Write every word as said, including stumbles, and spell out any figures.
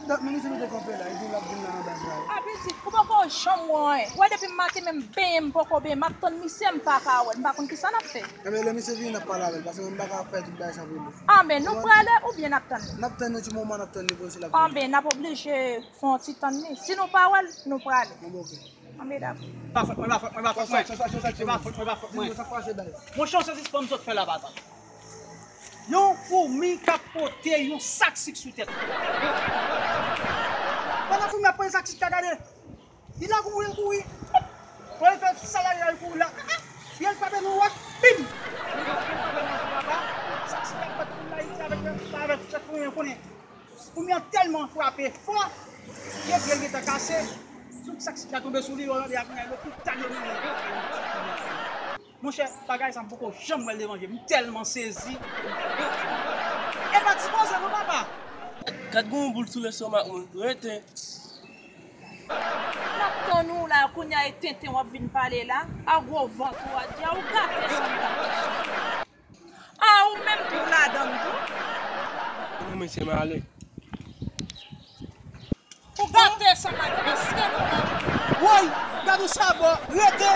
Dat men misye mete kanpe la, li di l ap vin la nan baz la. A pitit, ou poko janm wè anyen. Ou wè depi maten menm benyen m poko benyen, m ap tann misye m pa ka wè l, m pa konn kisa n ap fè. Enben lè misye vini n ap pale avè l, paske mwen m pa ka fè tout bagay sa pou li. Anben nou prale oubyen n ap tann li? N ap tann yon ti moman, n ap tann li pou si l ap vini. Anben n ap oblije fè yon ti tann li. Si nou pa wè l, nou prale. Bon, ok. Anben dakò. Pa fòt mwen, pa fòt mwen, pa fòt mwen. Sa, sa, sa, sa, sa, Mwen pa fòt mwen, pa fòt mwen. Sa k pase, baz? Monchè, yon sèl ti pòm sot fè la, papa. Yon foumi k ap pote yon sak sik sou tèt li. Pandan foumi ap pote sak sik la, gade. Li la kouri, l kouri. Pòm fè sa la, l kouri la. Pye l frape nan wòch, bim! Pye l frape nan wòch, papa. Sak sik la ap bat foumi la, li di avèk, avèk chèf foumi an konnen. Foumi an tèlman frape fò, ke pye l gentan kase. Tout sak sik la tonbe sou li, yo lande a kounye a, lopital yo mennen. Monchè, bagay sa m poko janm wè l devan je m, m tèlman sezi. E pa ti koze non, papa. Gad gon boul sou lestomak mwen, rete. M ap tann ou la, kounye a e tenten w ap vin pale la, a gwo vant ou a, dja ou gate sanm la. A ou menm tou w ladann tou. Bon, mesye, m ale. Ou gate sanm la, èske nou la? Woy, gad yon sabò, rete.